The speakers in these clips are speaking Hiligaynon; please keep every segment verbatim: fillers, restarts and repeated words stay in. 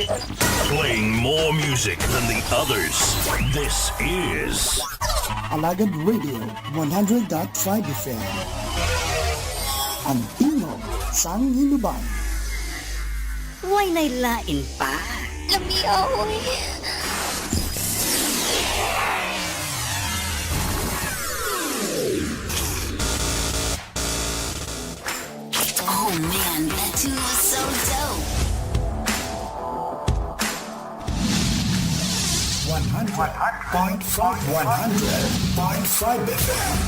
Playing more music than the others. This is Alagad Radio one hundred dot five F M. Ang tingog sang Hinubay. Way nay lain pa. Lamia, oy. Oh man, that tune was so dope. One hundred point five, one hundred point five F M.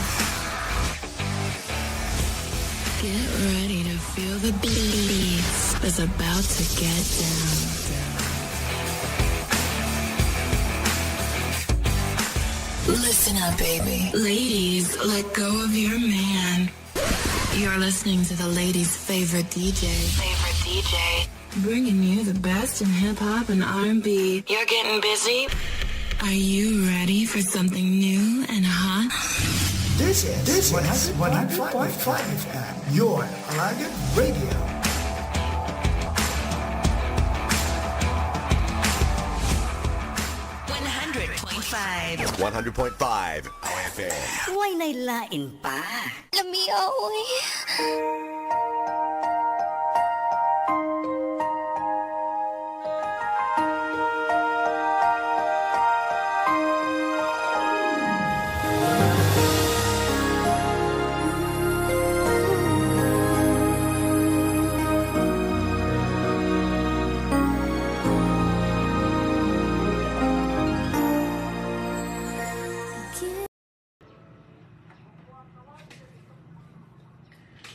Get ready to feel the beats. It's about to get down. Listen up, baby. Ladies, let go of your man. You're listening to the ladies' favorite D J. Favorite D J. Bringing you the best in hip hop and R and B. You're getting busy? Are you ready for something new and hot? This is, this is one hundred point five F M, your Alagad Radio. One hundred point five. One hundred point five F M. Way nay lain pa. Lamia, oy.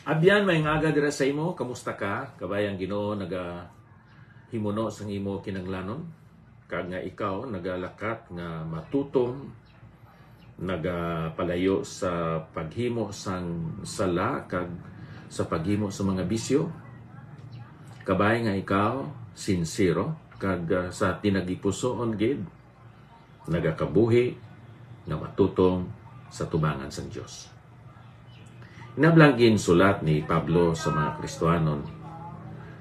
Abyan, maayong aga dira sa imo. Kamusta ka? Kabay ang Ginoo nagahimuno sang imo kinahanglanon, kag nga ikaw nagalakat nga matutom, nagapalayo sa paghimo sang sala kag sa paghimo sa mga bisyo. Kabay nga ikaw sinsero kag, ah, sa tinagipusoon gid nagakabuhi nga matutom sa tubangan sang Dios. Ina bala ang ginsulat ni Pablo sa mga Kristiyanon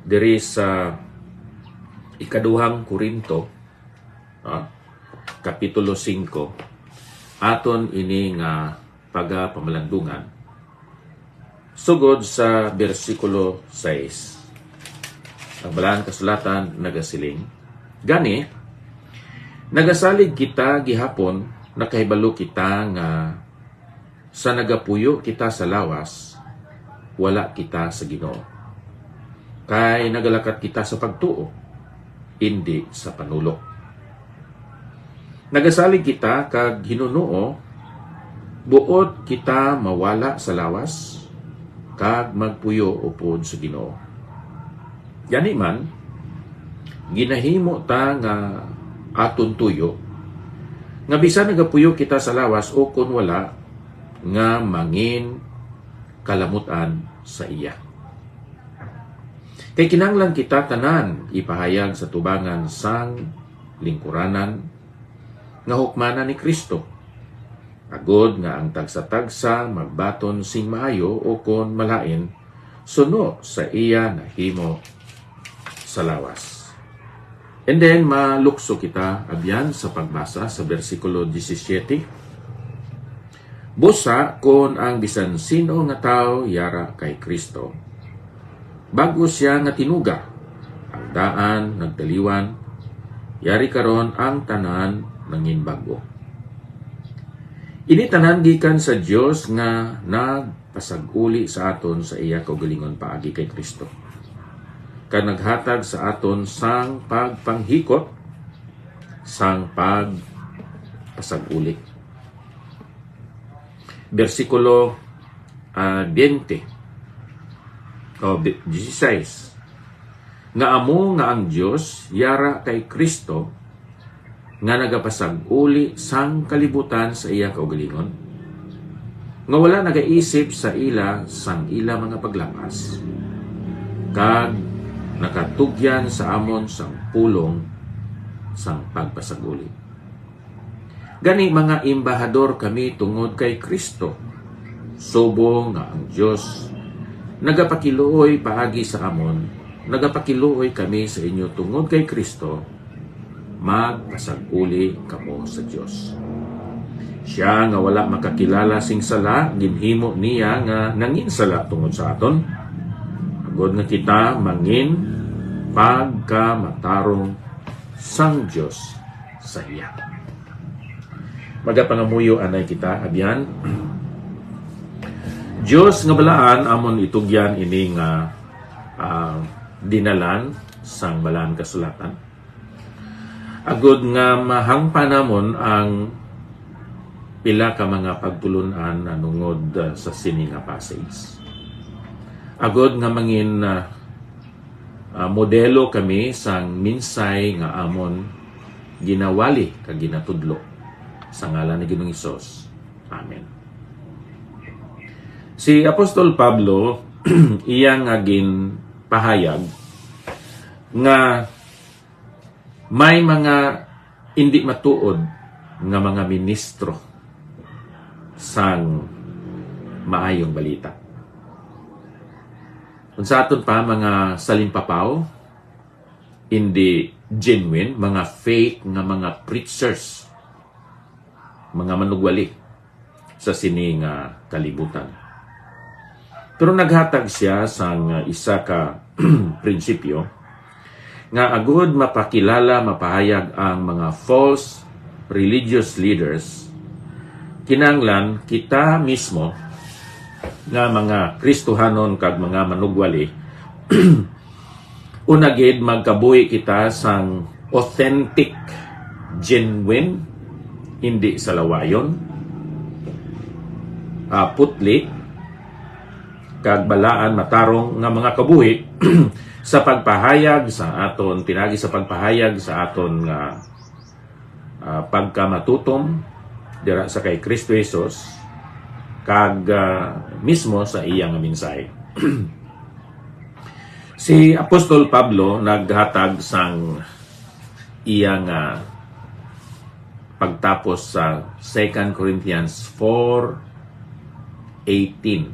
diri sa ikaduhang Corinto, ah, kapitulo singko, aton ini nga pagapamalandungan. Sugod sa bersikulo sais, ang Balaan Kasulatan nagasiling, "Gani, nagasalig kita gihapon, nakahibalo kita nga sa nagapuyo kita sa lawas, wala kita sa Ginoo. Kay nagalakat kita sa pagtuo, indi sa panulok. Nagasalig kita kag hinunuo, buot kita mawala sa lawas kag magpuyo upod sa Ginoo. Gani man, ginahimo ta nga aton tuyo, nga bisan nagapuyo kita sa lawas ukon wala, nga mangin kalamutan sa iya. Kay kinahanglan kita tanan ipahayag sa tubangan sang lingkuranan nga hukmanan ni Cristo, agod nga ang tagsa-tagsa magbaton sing maayo ukon malain suno sa iya nahimo sa lawas." And then, malukso kita, abyan, sa pagbasa sa bersikulo disisiete. "Busa, kon ang bisan sin-o nga tawo yara kay Cristo, bag-o sia nga tinuga, ang daan nagtaliwan, yari karon ang tanan nangin bag-o." Ini tanan gikan sa Dios nga nagpasag-uli sa aton sa iya kaugalingon paagi kay Cristo, kag naghatag sa aton sang pagpanghikot sang pagpasag-uli. Bersikulo, ah, twenty, o, bi-, dieciséis, nga amo nga ang Dios yara kay Cristo, nga nagapasag-uli sang kalibutan sa iya kaugalingon, nga wala nagaisip sa ila sang ila mga paglapas, kag nakatugyan sa amon sang pulong sang pagpasag-uli. Gani, mga embahador kami tungod kay Cristo, subong nga ang Dios nagapakiluoy paagi sa amon, Nagapakiluoy kami sa inyo tungod kay Cristo, magpasag-uli kamo sa Dios. Siya nga wala makakilala sing sala, ginhimo niya nga nangin sala tungod sa aton, agod nga kita mangin pagkamatarong sang Dios sa iya. Magapangamuyo anay kita, abyan. Dios nga balaan, amon itugyan ini nga, ah, dinalan sang Balaan Kasulatan, agod nga mahangpan namon ang pila ka mga pagtulon-an nanungod, ah, sa sini nga passage, agod nga mangin, ah, ah, modelo kami sang minsay nga amon ginawali kag ginatudlo. Sa ngalan ni Ginoong Hesus. Amen. Si Apostol Pablo, iya nga ginpahayag nga may mga indi matuod nga mga ministro sang maayong balita. Unsa aton pa, mga salimpapaw, indi genuine, mga fake nga mga preachers, mga manugwali sa sini nga kalibutan. Pero naghatag siya sang isa ka prinsipyo nga agud mapakilala, mapahayag ang mga false religious leaders, kinahanglan kita mismo nga mga Kristohanon kag mga manugwali, una gid magkabuhi kita sang authentic, genuine, hindi salawayon, ah, putli, kag balaan, matarong nga mga kabuhi sa pagpahayag sa aton, pinagi sa pagpahayag sa aton nga, ah, pagkamatutom dira sa kay Kristo Jesus, kag, ah, mismo sa iya nga mensahe. Si Apostol Pablo naghatag sang iya nga pagtapos sa Second Corinthians four eighteen,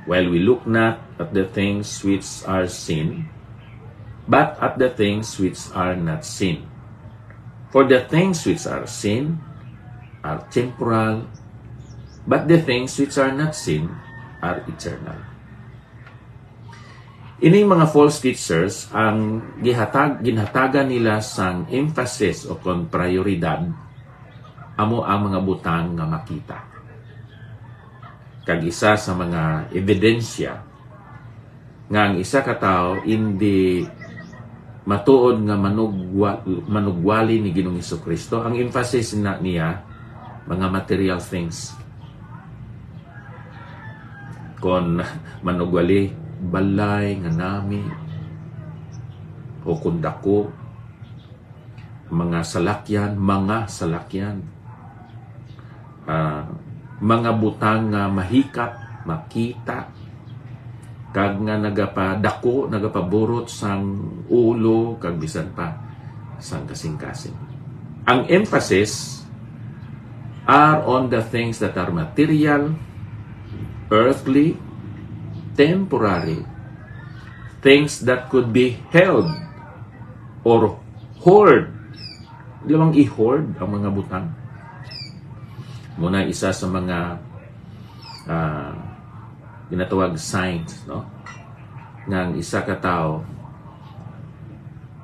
"While we look not at the things which are seen, but at the things which are not seen. For the things which are seen are temporal, but the things which are not seen are eternal." Ining mga false teachers, ang gihatag, ginhatagan nila sang emphasis o kon prioridad, amo ang mga butang nga makita. Kag isa sa mga ebidensya nga ang isa ka tawo indi matuod nga manugwa-, manugwali ni Ginoong Jesu-Cristo, ang emphasis na niya, mga material things. Kon manugwali, balay nga nami, o kon dako, mga salakyan, mga salakyan, ah, mga butang nga mahikap, makita, kag nga nagapadako, nagapaburot sang ulo, kag bisan pa sang kasing-kasing. Ang emphasis are on the things that are material, earthly, temporary, things that could be held or hoard. Lamang i-hoard ang mga butang. Muna isa sa mga, ah, ginatawag signs, no? Nga ang isa ka tawo,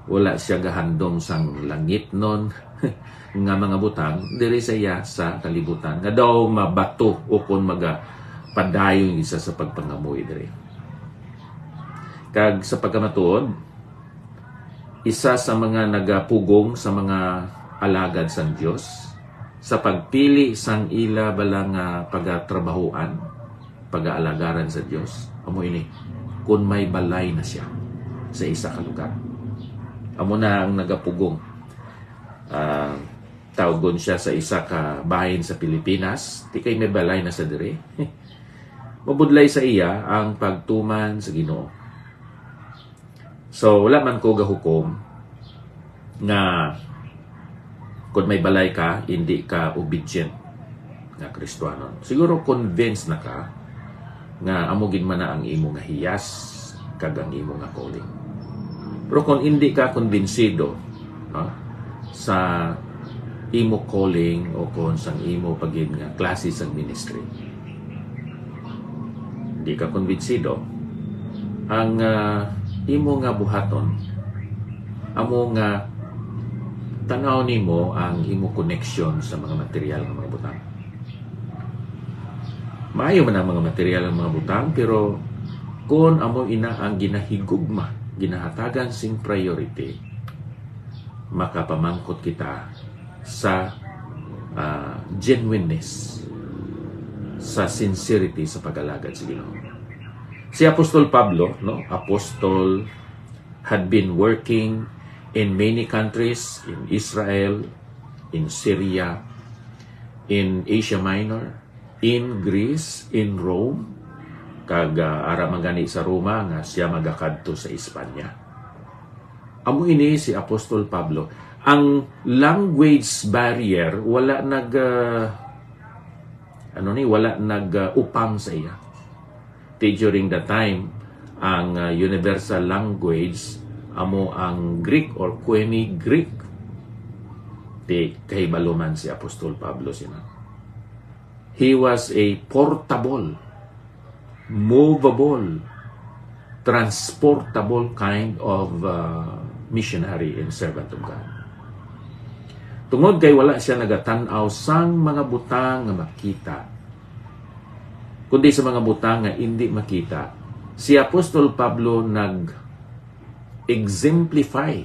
wala siya gahandom sang langitnon nga mga butang diri sa iya sa kalibutan, nga daw mabato o kon magapadayon isa sa pagpangamuhi diri. Kag sa pagkamatuod, isa sa mga nagapugong sa mga alagad sang Dios sa pagpili sang ila bala nga pagatrabahoan, pagaalagaan sa Dios, amo ini, kun may balay na siya sa isa ka lugar. Amo na ang nagapugong. Ah, tawgon siya sa isa ka bahin sa Pilipinas, di kay may balay na sa diri. Mabudlay sa iya ang pagtuman sa Ginoo. So, wala man ko gahukom nga kung may balay ka, hindi ka obedient nga Kristiyanon. Siguro convinced na ka nga amo gid man na ang imo nga hiyas, kag ang imo nga calling. Pero kung hindi ka kumbinsido, no, sa imo calling o kung sang imo pa gid nga klase sang ministry, hindi ka kumbinsido, ang, ah, imo nga buhaton amo nga tan-aw nimo ang imo connection sa mga material nga mga butang. Maayo man ang mga material nga mga butang, pero kung amo ina ang ginahigugma, ginahatagan sing priority, makapamangkot kita sa, ah, genuineness, sa sincerity sa pag-alagad sa Ginoo. Si Apostol Pablo, no, Apostol had been working in many countries, in Israel, in Syria, in Asia Minor, in Greece, in Rome, kag, ah, ara man gani sa Roma nga siya magakadto sa Espanya. Amo ini si Apostol Pablo. Ang language barrier wala nag, ah, ano ni, wala nag, ah, upang sa iya. Ti during that time, ang, ah, universal language amo ang Greek or Koine Greek. Ti kahibalo man si Apostol Pablo sina. He was a portable, movable, transportable kind of, uh, missionary and servant of God. Tungod kay wala siya nagatan-aw sang mga butang nga makita, kundi sa mga butang nga indi makita, si Apostol Pablo nag-exemplify,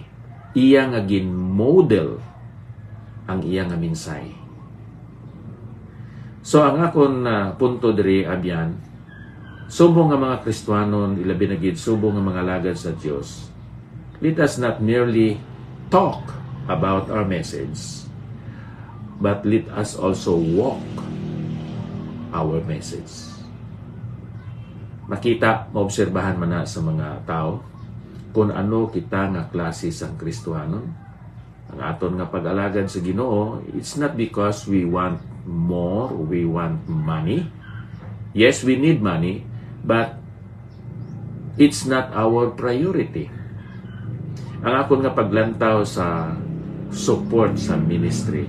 iya nga gin-model ang iya nga mensahe. So, ang akon, ah, punto diri, abyan, subong nga mga Kristiyanon, ilabi na gid subong nga mga alagad sa Dios, let us not merely talk about our message, but let us also walk our message. Makita, maobserbahan man na sa mga tawo kung ano kita nga klase sang Kristiyanon. Ang aton nga pag-alagad sa Ginoo, it's not because we want more, we want money. Yes, we need money, but it's not our priority. Ang akon nga paglantaw sa support sa ministry,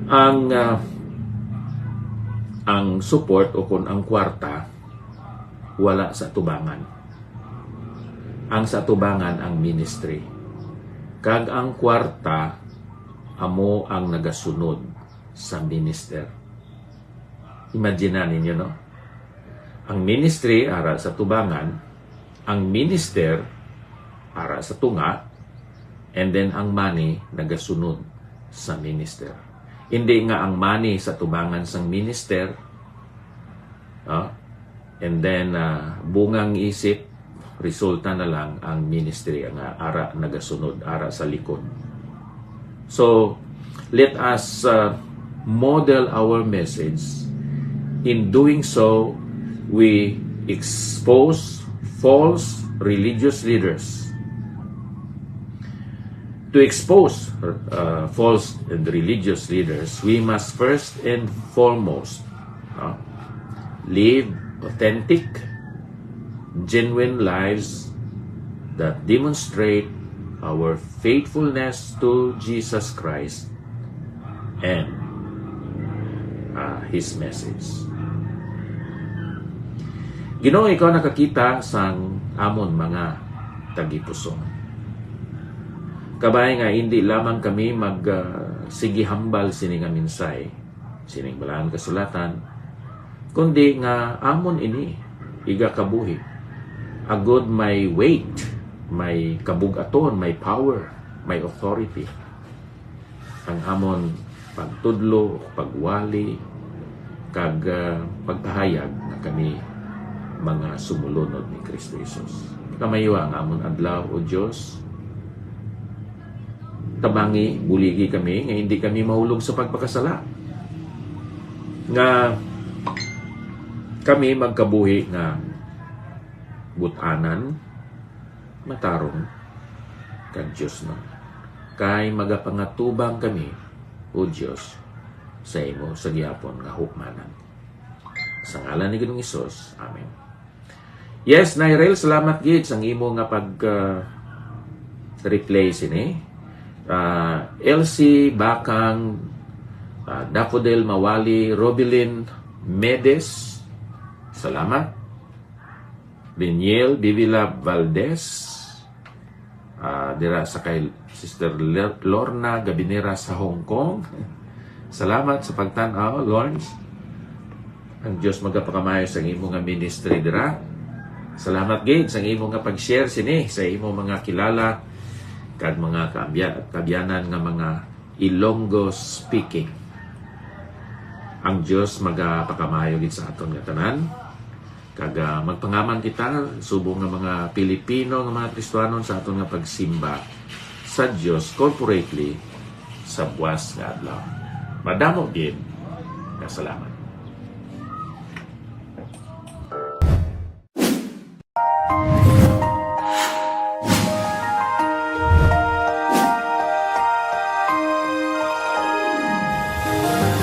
ang, ah, ang support o kung ang kwarta, wala sa atubangan. Ang sa atubangan ang ministry. Kag ang kwarta amo ang nagasunod sa minister. Imagine ninyo, no? Ang ministry ara sa tubangan, ang minister ara sa tunga, and then ang money nagasunod sa minister. Hindi nga ang money sa tubangan sang minister, ah, and then, ah, bungang isip, resulta na lang ang ministry nga ara nagasunod, ara sa likod. So, let us, uh, model our message. In doing so, we expose false religious leaders. To expose, uh, false and religious leaders, we must first and foremost, uh, live authentic, genuine lives that demonstrate our faithfulness to Jesus Christ and, ah, His message. Ginoo, ikaw nakakita sang amon mga tagipusoon. Kabay nga hindi lamang kami mag, ah, sige hambal sini nga mensahe, sining Balaan Kasulatan, kundi nga amon ini igakabuhi, agod may weight, may kabug-aton, may power, may authority ang amon pagtudlo, pagwali, kag, ah, pagpahayag nga kami mga sumulunod ni Cristo Jesus. Kamayo ang amon adlaw, O Dios. Tabangi, buligi kami nga hindi kami mahulog sa pagpakasala, nga kami magkabuhi nga but-anan, matarong, kag diosnon, kay magapangatubang kami, O Dios, sa imo sa gihapon nga hukmanan. Sa ngalan ni Ginoong Hesus, amen. Yes, Nairel, salamat gid sang imo nga pag, ah, replay sini. Ah, L C Bakang, ah, Daffodil Mawali, Robilin Medes, salamat. Biniel Bibila Valdez, ah, dira sa kay Sister Ler-, Lorna Gabinera sa Hong Kong. Salamat sa pagtan-aw, Lawrence. Ang Dios magapakamayo sa imo nga ministry dira. Salamat gid sa imo nga pag-share sini sa imo mga kilala kag mga kaabya-, kaabyanan nga mga Ilonggo speaking. Ang Dios magapakamayo gid sa aton nga tanan. Kag, ah, magpangaman kita, subong nga mga Pilipino nga mga Kristiyanon, sa aton nga pagsimba sa Dios corporately sa buas nga adlaw. Madamo gid nga salamat.